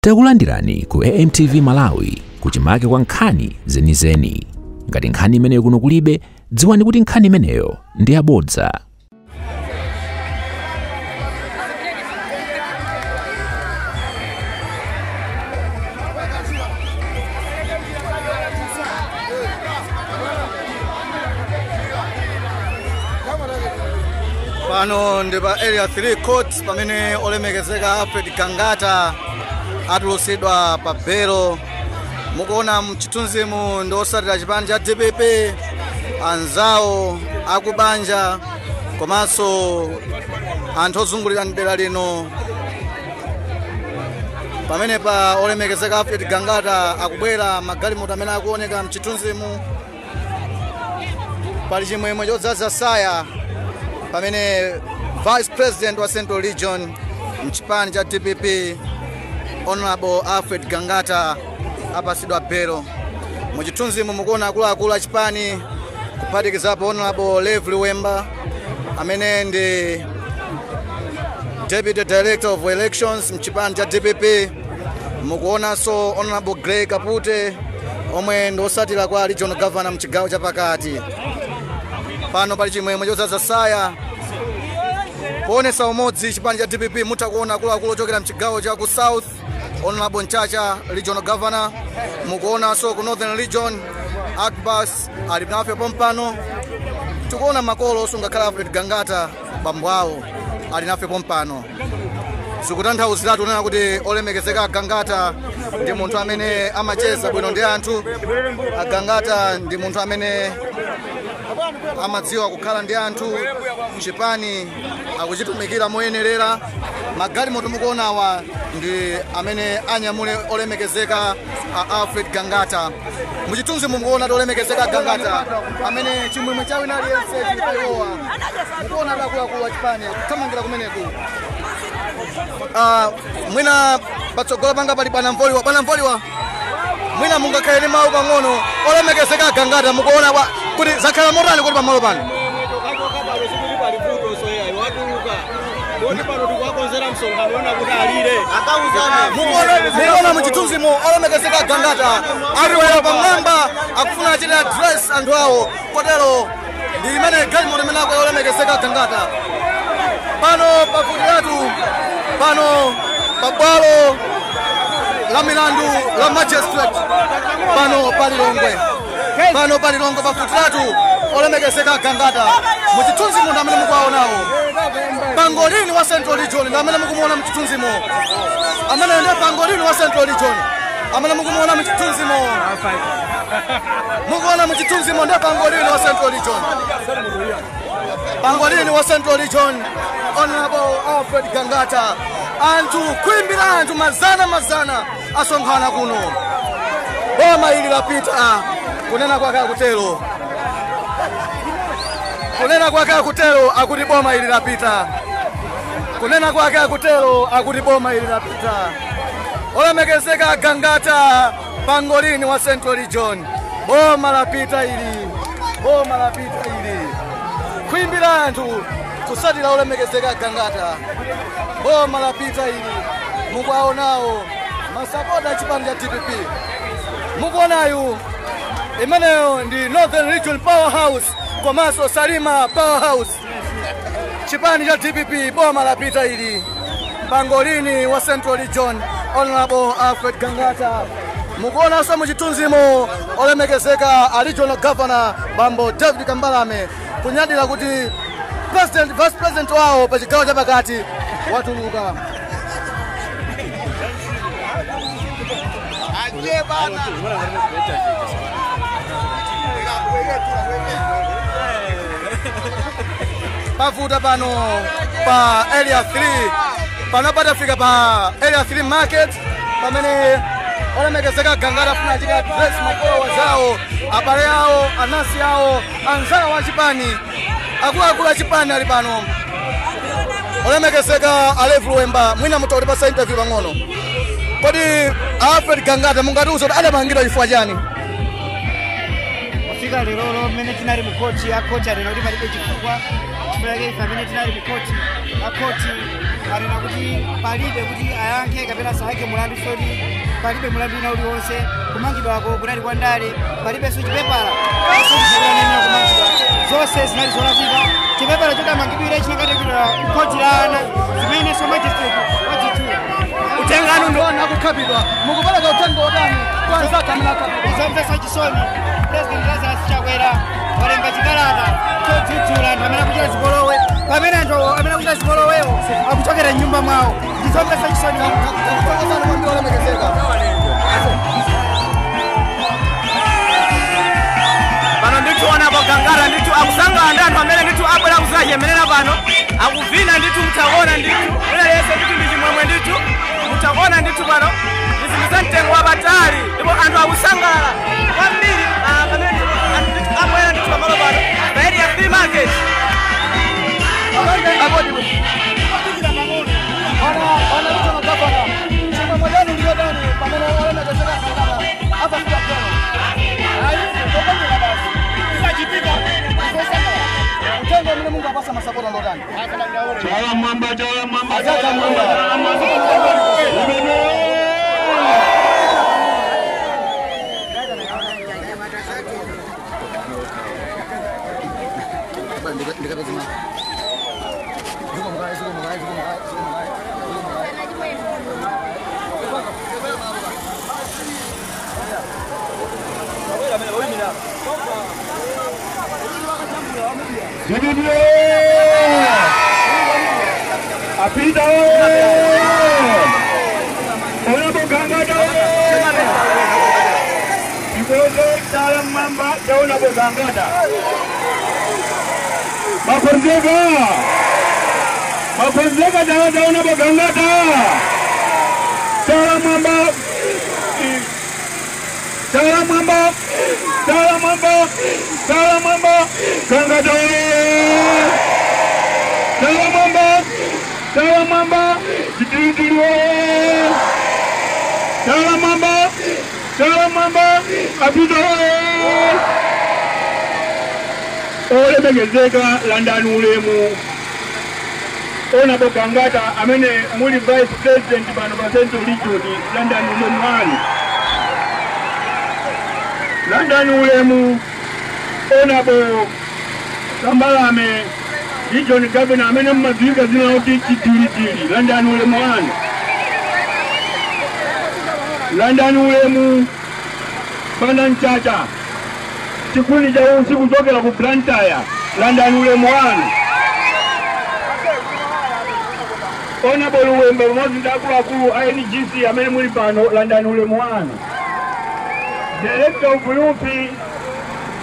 Takulandirani ku AMTV Malawi kuchimake kwa nkhani zenizeni. Ngati nkhani imeneyo kuno kulibe, dziwani kuti nkhani imeneyo ndi yabodza. Pano ndi pa Area 3 Court pamene olemekezeka Alfred Gangata atulutsidwa pa belo. Mukuona mchithunzimu ndi osatira chipani cha DPP, anzawo akubanja komanso anthu ozungulira mdera lino. Pamenepa olemekezeka Alfred Gangata akubwera magalimoto amene akuoneka mchithunzimu. Pali chimwemwe chodzaza saya pamene Vice President wa Central Region mchipani cha DPP Honorable Alfred Gangata apasidwa belo. Muchithunzimu mukuona akuluakulu a chipani kuphatikizapo Honorable Levely Wemba amene ndi Deputy Director of Elections mchipani cha DPP. Mukuonanso Honorable Gray Kapute omwe ndi osatira kwa Regional Governor mchigawo chapakati. Pano pali chimwemwe chodzaza saya kuonesa umodzi chipani cha DPP. Mutha kuona akuluakulu ochokera mchigawo cha ku South, Honorable Nchacha Regional Governor. Mukuonanso ku Northern Region Akbas ali nafe pompano. Tikuona makolo osungakhala Alfred Gangata bambo awo ali nafe pompano. Zikutanthauziratu kunena kuti olemekezeka Gangata ndi munthu amene amacheza bwino ndi anthu. Gangata ndi munthu amene amadziwa kukhala ndi anthu, chipani akuchitumikira moyenerera. Magalimoto mukuona awa ndi amene anyamule olemekezeka a Alfred Gangata. Muchithunzi mukuona olemekezeka Gangata amene chimwemwe chawo aliyense chili pa iwowa. Mukuona akuluakulu a chipani akuthamangira kumeneku. Mwina patsogolo panga pali bwana Mvoliwa. Bwana Mvoliwa, mwina mungakhale ndi mawu pang'ono. Olemekezeka Gangata mukuona kuti zakhala motani kuti pamalo pano? Mukuona muchithunzimo olemekezeka Gangata aliwera pamwamba akufuna achite address anthu awo, kotero ndi imene galimoto imene akwera olemekezeka Gangata. Pano pafutiratu pano pabwalo la milandu la magistrate pano palilongwe, pano palilongwe pafutiratu olemekezeka Gangata. Muchithunzi munthu amene mukuwaonawo pangolini wa Central Region ndi amene mukumuona muchithunzimo, amene ndiye pangolini wa Central Region amene mukumuona muchithunzimo, mukuona muchithunzimo ndiye pangolini wa Central Region, pangolini wa Central Region Honorable Alfred Gangata. Anthu kwimbira anthu mazana mazana asonkhana kuno. Boma ili lapita, kunena kwake akutero, kunena kwake akutero akuti boma ili lapita, kunena kwake akutero akuti boma ili lapita. Olemekezeka Gangata pangolini wa Central Region, boma lapita ili, boma lapita ili. Kwimbira anthu kusatira olemekezeka Gangata, boma lapita ili. Mukuwaonawo masapota chipani cha DPP. Mukuonayu imeneyo ndi Northern Region Powerhouse komanso Salima Powerhouse, chipani cha DPP, boma lapita ili. Pangolini wa Central Region Honorable Alfred Gangata. Mukuonanso muchithunzimo olemekezeka a Regional Governor Bambo David Kambalame kunyadira kuti President, Vice President wawo pa chigawo chapakati watuluka. Pavuta pano pa Area 3, pano patafika pa Area 3 Market pamene olemekezeka Gangata afuna achite address makolo wazawo, abale awo, anansi awo, anzawo a chipani, akuluakulu a chipani ali pano. Olemekezeka Alevu Wemba, mwina mutautipasa interview pang'ono. Kodi Alfred Gangata mungatiuza kuti adamangidwa chifukwa chani? Kufika lero mmene tinali mu koti, a koti alero kuti palibe chifukwa. Chifukwa chake ife amene tinali mu koti, a koti Anena kuti palibe kuti ayankhe kapena asayankhe mulandu, soti palibe mulandu wina uliwonse. Kumangidwako kunali kwa ndale, palibenso chipepala kumangidwa, zonse zinali zolakwika. Chipepala chotamangidwira chinakatekera khoti la ana, zimenenso magistrate wachitchula. Utengano ndo Ndiona akukhapidwa, mukupereka uthenga otani kwa anzathu amene akhapidwa? Izomvetsa chisoni. President Lazarus Chakwera walemba chikalata chodzudzula anthu amene akuchita zipolowe, pamene anthu amene akuchita zipolowewo akuchokera mnyumba mwawo. Ndizomvetsa chisoni. Takuthokozani kwambiri, olemekezeka. Pano ndithu onapo Gangata ndithu akusangalala ndi anthu amene ndithu abwera kuzachemerera pano, akuvina ndithu. Mutakuona ndithu wina yense ndithu ndi chimwemwe ndithu. Mutakuona ndithu pano ndi zinthu za mtengo wapatali, ndipo anthu akusangalala kwambiri pamene anthu ndithu abwera ndithu pamalo pano pa Area 3 Market. Ona licho gavana, chimwemwe chanu ndi chotani pamene olemekezeka Gangata afika pano? Ayi, tokondera basi, isachitika izosangalala. Uthenga umene mungapasa masapota ndotani? Chala mwamba, chala mwamba, Achacha mwamba. Chala mwamba. Umene. DPP! Apita! Honorable Gangata! Because Chala mwamba, Honorable Gangata. Makonzeka! Makonzeka dala Honorable Gangata! Chala mwamba! Chala mwamba! Chala mwamba! Chala mwamba! Gangata! Chala mwamba! Chala mwamba! Chitulutulu! Chala mwamba! Chala mwamba! Apita! Olemekezeka, landani ulemu. Honorable Gangata amene muli vice president pano pa Central Region, landani ulemu wanu. Landani ulemu, Honorable Kambalame, region governor amene mmadziwika zina kuti Chidilidili, landani ulemu wanu. Landani ulemu, Banda Mchacha, chikuni cha usi kuchokera ku Blantyre, landani ulemu wanu. Honorable Luwembe pamodzi ndi akuluakulu a NGC amene muli pano, landani ulemu wanu. Director of Youth,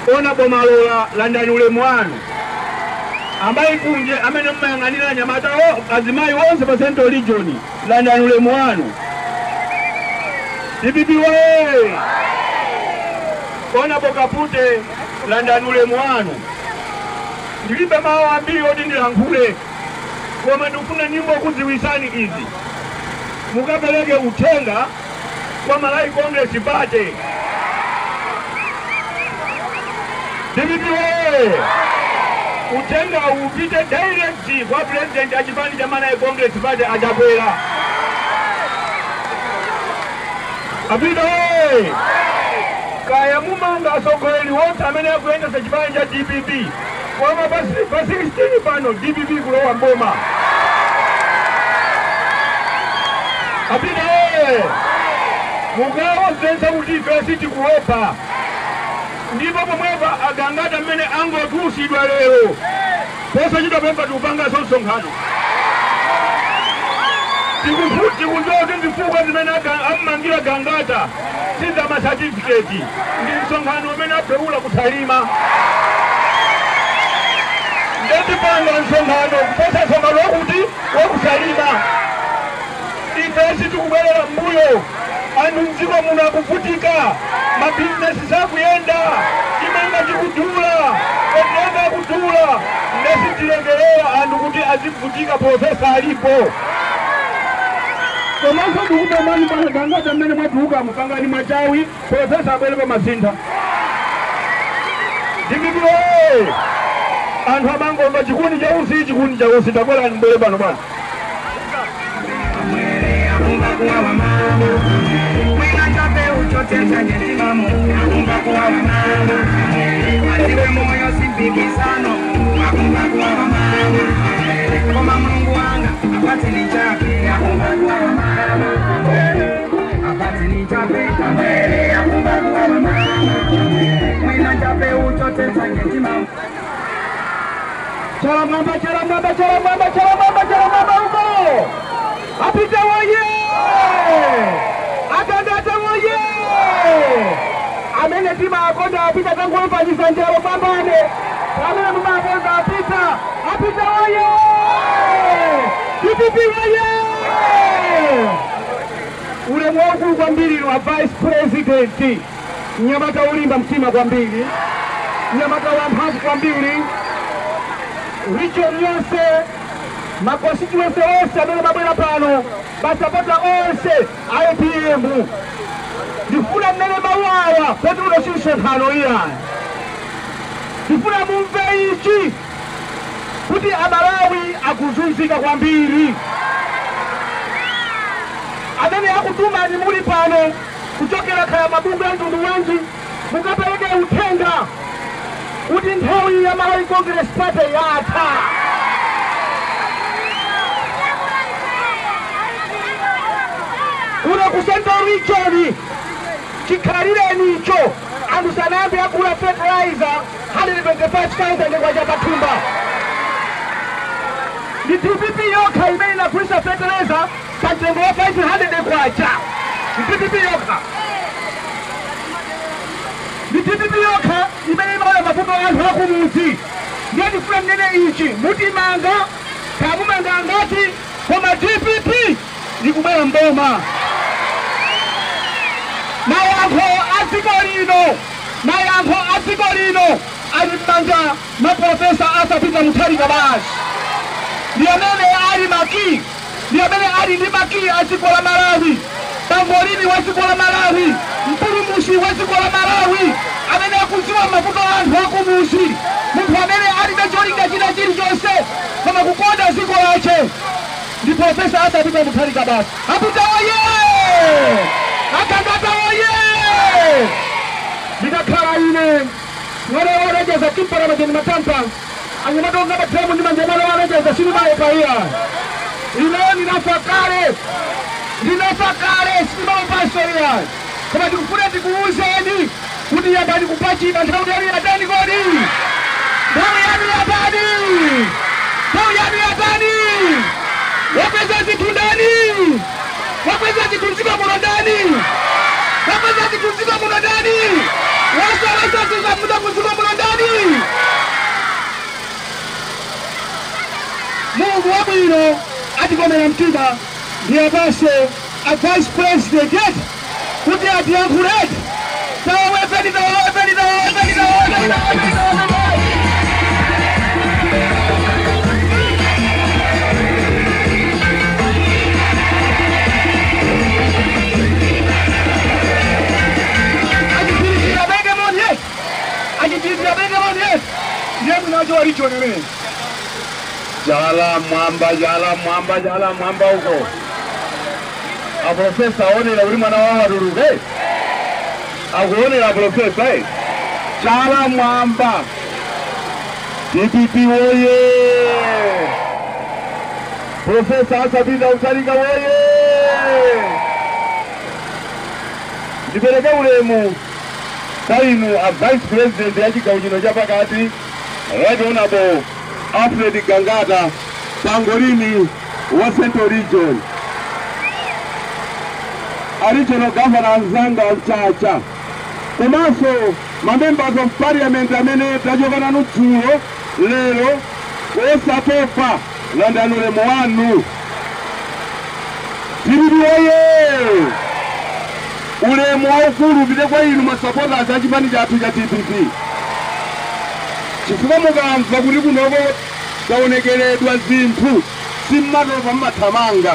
Honorable Malola, landani ulemu wanu. Ambayi kunje amene mmayang'anira anyamata azimayi onse pa Central Region, landani ulemu wanu. DPP we! Honorable Kapute, landani ulemu wanu. Ndilibe mawu ambiri oti ndilankhule, koma ndikufuna nyimbo kudziwisani izi. Mukapereke uthenga kwa Malawi Congress Party. DPP we! Uthenga upite direct kwa president a chipani cha Malawi Congress Party, achakwera. Apita we! Kaya mumanga atsogoleri wonse amene akuyendetsa chipani cha DPP, koma pa 16 pano DPP kulowa mboma. Apita we! Mukawazensa kuti ife sitikuopa, ndipo pomwepa agangata mmene angotulusidwa lero posachedwa pemba tikupanganso msonkhano. Tikudziwa kuti zifukwa zimene ammangira Gangata siza masatifiketi, ndi msonkhano umene apeula kusalima. Ndetipanga msonkhano kuposa msonkhano wakuti wakusalima. Ife sitikubwerera mbuyo. Anthu mdziko muno akuvutika, mabizinesi sakuyenda, chimanga chikudula, petroli akudula. Ndesitilekerera anthu kuti azivutika, profesa alipo. Komanso ndikupemani pana Gangata mmene mwatuluka, mupangani mwachawi, profesa abwere pa masintha. DPP! Anthu amangomva chikuni cha usi, chikuni cha usi. Tabwerani mbwere pano bwana. kuwawa mama mwina chape uchote chanye timamu akumva kuwawa mama atiwe moyo simpikisano akumva kuwawa mama koma Mulungu wanga apate ni chape akumva kuwawa mama apate ni chape akumva kuwawa mama mwina chape uchote chanye timamu. Chala mwamba, chala mwamba, chala mwamba, chala mwamba, chala mwamba huko. Apita woye! Atandata woye! Amene tima akonda apita tangu mfanyisa njalo pambane. Amene muma akonda apita. Apita woye! DPP woye! Ule mwangu kwa mbili wa Vice President. Nyamata ulimba mtima kwa mbili. Nyamata wa mhafu kwa mbili. Region yonse, maconstituency onse amene mabwera pano, basapota onse IPM. Ndifuna mmene mawu awa poti uno si msonkhano iya. Ndifuna mumve ichi kuti Amalawi akuzunzika kwambiri. Amene akutumani muli pano kuchokera kaya mabungwe a mtundu wanji mukapereke uthenga kuti nthawi ya Malawi Congress Party yatha. Kuno ku Central Region chikhalireni icho anthu sanayambe agula fertilizer 125,000 kwacha pathumba. Ndi DPP yokha imene inagulitsa fertilizer pa mtengo wa 500 kwacha. Ndi DPP yokha. Ndi DPP yokha imene imaona mavuto anthu akumudzi. Ndiye ndifuna mnene ichi mutimanga kamumanga ngati koma DPP ikubwera mboma. Mayankho a dziko lino, mayankho a dziko lino ali m'manja mwa Profesa Arthur Peter Mutharika basi. Ndi amene ali maki, ndi amene ali ndi maki a dziko la Malawi, pangolini wa dziko la Malawi, mpulumutsi wa dziko la Malawi, amene akudziwa mavuto a anthu akumudzi, munthu amene alibe cholinga china chilichonse koma kukonda dziko lache ndi Profesa Arthur Peter Mutharika basi. Apita oye! Akangata oye! Ndikakhala ine mwana warejeza kimpara majeni matampa anyamatonga matremu ndi manja mwana warejeza sinimaopa iya. Ine ndinafa kale, ndinafa kale sinimaopanso iya. Koma ndikufuna ndikuwuzeni kuti yambani kupachika nthawi yanu yatani kodi? Nthawi yanu yatani? Nthawi yanu yatani? Wapeza zinthu ndani? Wapeza zinthu mdziko muno ndani? Wapeza zinthu mdziko muno ndani? Wasowesa zinthu mdziko muno ndani? Mulungu wabwino atikomera mtima ndiyapase a Vice President yeti kuti atiyankhuleti. Tawawepeni, tawawepeni, tawawepeni, tawawepeni, tawawepeni. Jala mwamba, jala mwamba, jala mwamba huko. A profesa aonera uri mwana wa waruruke. Akuonera profesa eh. Jala mwamba. DPP oye. Profesa Arthur Peter Mutharika oye. Ndipereke ulemu kwa inu a Vice President ya chigawo chino chapakati, Right Honorable Alfred Gangata, pangolini wa Central Region. A Regional Governor anzanga Mchacha. Komanso ma members of parliament amene tachoka nanu dzulo lero osatopa landani ulemu wanu. DPP oye! Ulemu waukulu upite kwa inu masupporters a chipani chathu cha DPP. Chifukwa mukamva kuti kunoko taonekeredwa zinthu simmatopa mmathamanga.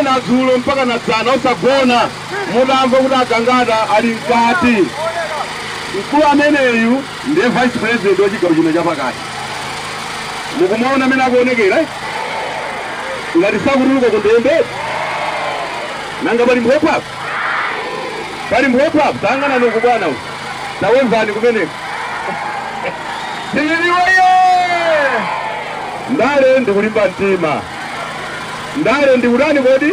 Ena dzulo mpaka na dzana osagona mutamva kuti agangata ali mkati. Mkulu ameneyu ndiye Vice President wa chigawo chino chapakati. Mukumuona amene akuonekera? Ngati sakutuluka kundende. Nanga pali mphepo apo? Pali mphepo apo? Tangana nuku bwana uyu. Tawemvani kumeneko. DPP woye! Ndale ndikulimba mtima. Ndale ndikutani kodi?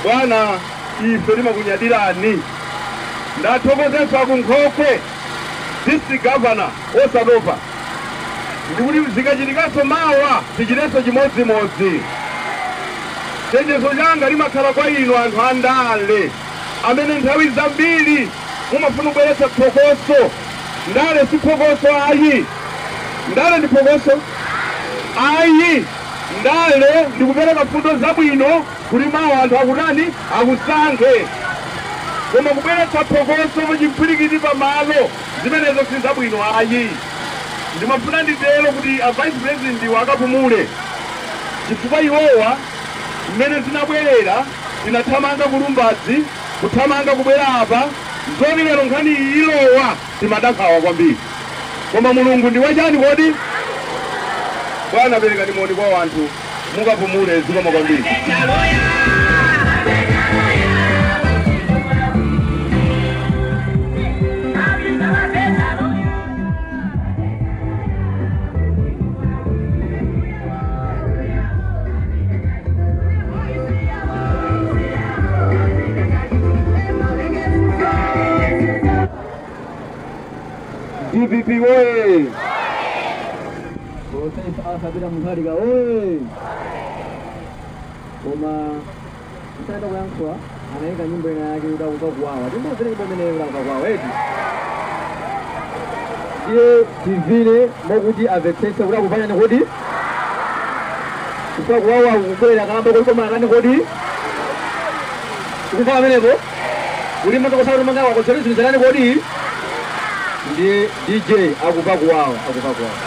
Bwana ife timakunyadirani. Ndathokozenso akunkhokwe district governor osatopa. Ndikuti zikachitikanso mawa tichitenso chimodzimodzi. Chenjezo changa limakhala kwa inu anthu andale amene nthawi zambiri mumafuna kubweretsa phokoso. Ndale si phokoso ayi. Ndale ndi phokoso ayi. Ndale ndikupereka mfundo zabwino kuti mawa anthu akutani akusankhe. Koma kubweretsa phokoso muchipwirikiti pamalo zimenezo si zabwino ayi. Ndimafuna nditero kuti a vice president wakapumule chifukwa iwowa mmene zinabwerera tinathamanga kulumbadzi kuthamanga kubwera apa nzoni lero nkhani ilowa timadakhawa kwambiri. Koma Mulungu ndi wachani kodi? Bwana perekani moni kwa wanthu mukapumule zikomo kwambiri. DPP oye! Asabira Mutharika oye! Koma msaada kuyankhula anayika nyimbo ina yake udakuka kuwawa. Timbozere nyimbo imeneyo udakuka kuwawa eti. Iye tivile mokuti amvetsetse kuti akupanya ni kodi? Kufa kuwawa kukwera kalamba kuliko malakani kodi? Kufa amenepo? Kuti manga kusala manga wakotsere zinthu zanani kodi? Ndiye DJ akupa kuwawa, akupa kuwawa.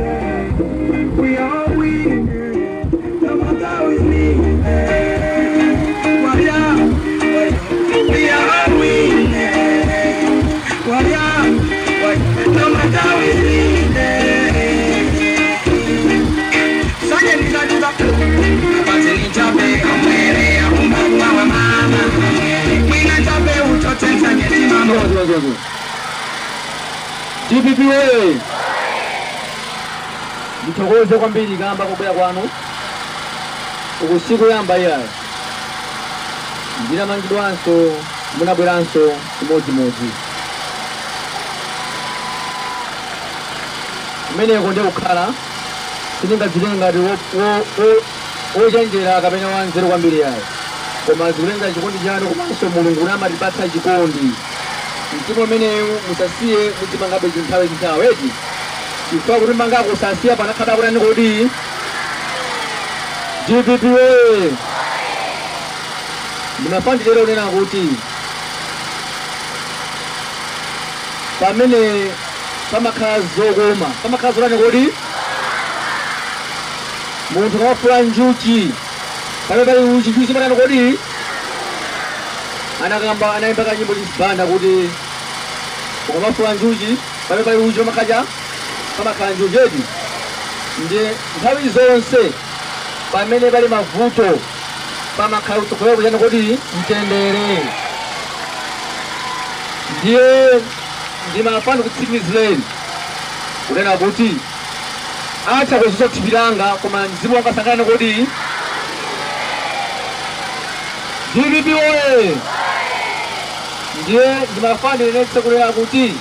We are winning, no matter who is leading. We are winning, no matter who is leading. DPP oye! Ndithokoze kwambiri kamba kubwera kwanu. Usiku yamba iyayo ndinamangidwanso munabweranso chimodzimodzi. Kumeneko ndi kukhala sindingadzitenga ngati wochenjera kapena wanzeru kwambiri yayo, koma zikulenga chikondi chanu komanso Mulungu namatipatsa chikondi. Mtima umenewu musasiye mudzimangabe nthawi nthawi eti. Chifukwa kuti mangako usasiya panakhala kutani kodi? DPP oye! Ndimafuna kunena kuti pamene pamakhala zokoma pamakhala zotani kodi? Munthu kamafula njuchi pamene pali uchi njuchi patani kodi? Anakamba anayimba kanyimbo chisibanda kuti ukamafula njuchi pamene pali uchi pamakhala pamakhala njuchi eti. Ndiye nthawi zonse pamene pali mavuto pamakhala kutsogolera kuchani kodi? Mtendere. Ndiye ndimafuna kutsimikizireni kunena kuti atha kuzuza thupi langa koma mzimu wanga sangane kodi? DPP oye! Ndiye ndimafanire netsekulera kuti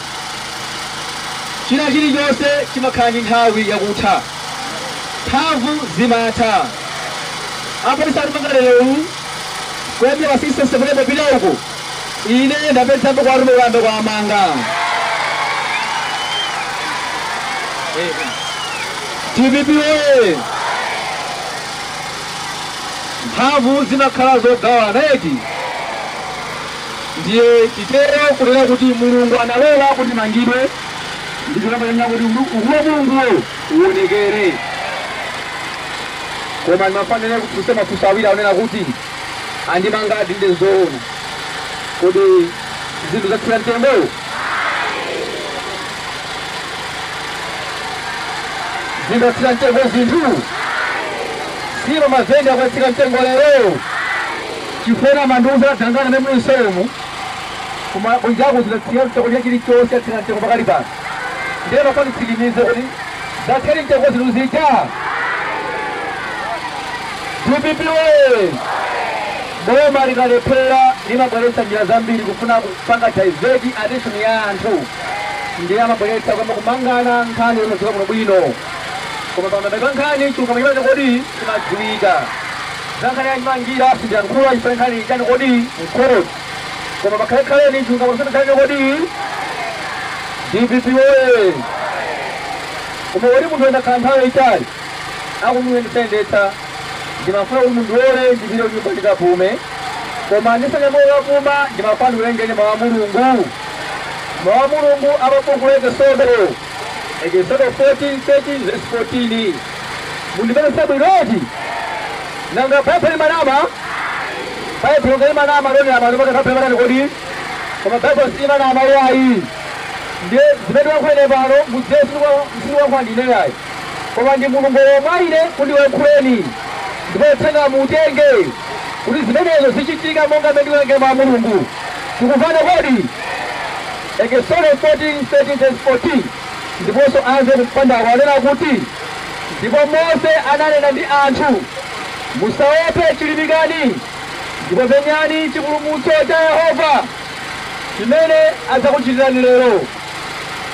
china chilichonse chimakhala ndi nthawi yakutha, mphamvu zimatha. Apolisi atimangalelewu kuyambira pa 6 September pita uko, ine ndapezambo kwa arume kuyamba kwa amanga. DPP oye! Mphamvu zimakhala zogawana eti. Ndiye chitero kunena kuti Mulungu analola kuti mangidwe ndicholamanya kuti ukulu wa Mulunguwo uonekere. Koma ndimafanire kufunsa mafunso awiri aonena kuti andimanga ndinde zoona, kodi zinthu zatsika mtengo? Zinthu zatsika mtengo zinthu sima mavenda kwatsika mtengo lero chifukwa mandiuza adangana nemwe msewemu koma kunjaku zidatsika mtengo chilichonse atsika mtengo pakali pano. Ndiye mafanitsikimize kuti zatsika mtengo zinthu zija. DPP oye! Boma likalephera limabweretsa njira zambiri kufuna kupanga divert attention ya anthu. Ndiye amabweretsa kwamba kumangana nkhani yonozoka kuno bwino, koma pamabeka nkhani chilungamo chimene kodi chimadziwika. Za nkhani yandimangira sindiyankhula chifukwa nkhani chani kodi mkhoti, koma pakhalekhaleni chilungamo chimene kodi. DPP oye! Koma kodi munthu wendakhala nthawi yayitali akumuyendetsayendetsa, ndimafuna kuti mundiwole ndipite kunyumba ndikapume, koma ndisanyamuke kapuma ndimafuna ndiwerengeni mawu a Mulungu. Mawu a Mulungu amabuku la Ekisodo, Ekisodo 14:13 verse 14. Mundipeza bwinoti nanga Baibulo limanama? Baibulo limanama loni amano pakati pa kodi, koma Baibulo silimanama yayi. Ndiye zimene wakhwene pano mudziwe sindiwakhwa ndine yayi, koma ndi Mulungu womwe ine kundiwankhuleni ndipo tsenga mutenge kuti zimenezo zichitika monga mmene ndikuwerengera mawu a Mulungu. Tikumvana kodi? Ekisodo 14:13 verse 14. Ndiponso anze kupandako anena kuti ndipo Mose ananena ndi anthu, musaope, chilimikani ndipo penyani chipulumutso cha Yehova chimene adzakuchitirani lero,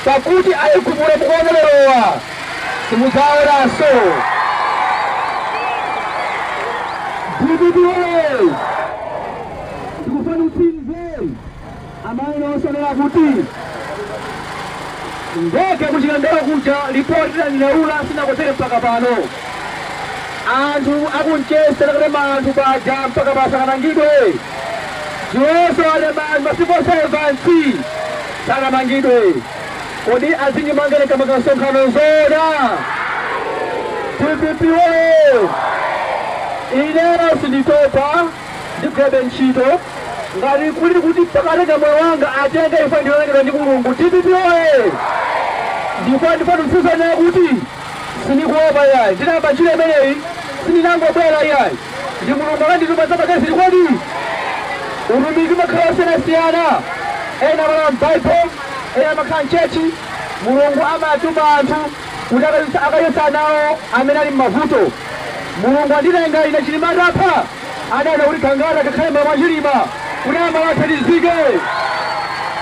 pakuti Aigupto mukuona lerowa simudzaonanso. DPP oye! Ndikufuna utsinze amayi osonera kuti ndege kuchikandera kuja ripoti laninaula sinakotere mpaka pano. Anthu akunchesa nakatema anthu paja mpaka pasakamangidwe. Ndiwonso alema anthu ma civil servants sakamangidwe. Kodi azindimangene kamanga msonkhano zoona? DPP oye! Inero sinditopa ndigwebe ntchito ngati kuli kuti pakatenga moyo wanga atenge ife ndionekera ndi Mulungu. DPP oye! Ndipo ndifuna kuti sindikuopa yayi, ndinayamba ntchito imeneyi sindinangobwera yayi, ndi Mulungu akandituma zapakezi kodi. Utumiki umakhala osiyanasiyana, ena amakhala m'Bible, ena amakhala mchechi. Mulungu amatuma anthu kuti akachotsa nawo amene ali m'mavuto. Mulungu anditenga ine Chilima atapha, adada kuti Gangata kakhale m'malo mwa Chilima kuti amalo athandizike.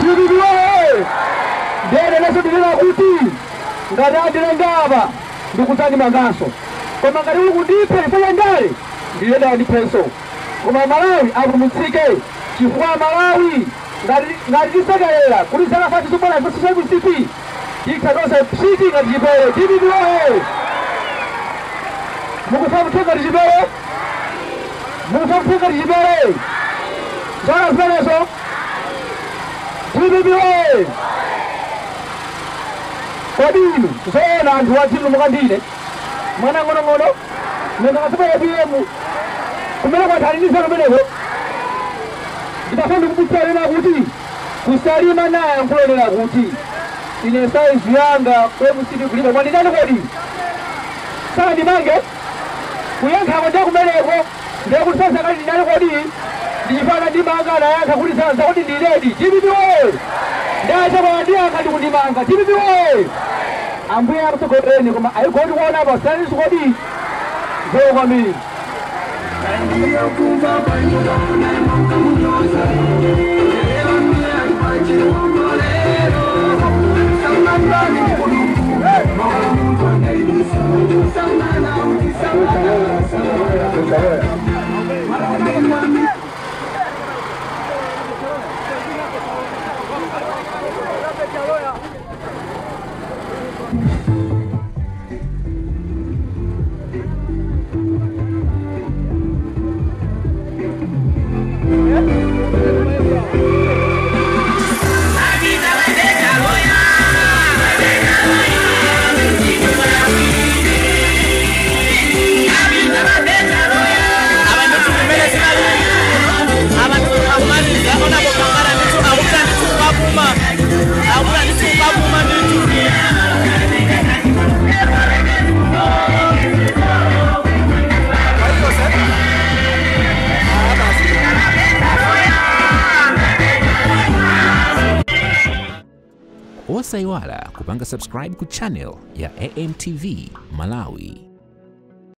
DPP oye! Ndene nenso ndinena kuti ngati andilenga apa ndikudzandimanganso, koma ngati uli kundiphe chifukwa cha ndale ndilenda ndiphenso. Koma Malawi apulumutsike, chifukwa Malawi ngati tisekerera kuti zakafa tizibona MCP tikha tonse psiti ngati chipere. DPP oye! Mukufa muthe ngati chipere, mukufa muthe ngati chipere zaka zimenezo. DPP oye! Kodi inu zoona anthu adzinu mukandine mwana ng'onong'ono nanga kasipera APM kumene kwathaliniza kumeneko? Ndimafuna ndikubutsira kuti kusalima naye ankulonera kuti ine saizi yanga ku MCP kulibe mwandinani kodi sandimange kuyankhako ndiye kumeneko ndiye kuti sasakali ndinani kodi ndichifana ndimanga anayankha kuti sanza kuti ndiledi. DPP oye! Ndacha ndiyankha ndikundimanga. DPP oye! Ambuye akutsogolereni koma ayigoti kuona apa sanisu kodi zoyo kwambiri. Ndiyo kumva kwa nyumba. Osayiwala kupanga subscribe ku channel ya AMTV Malawi.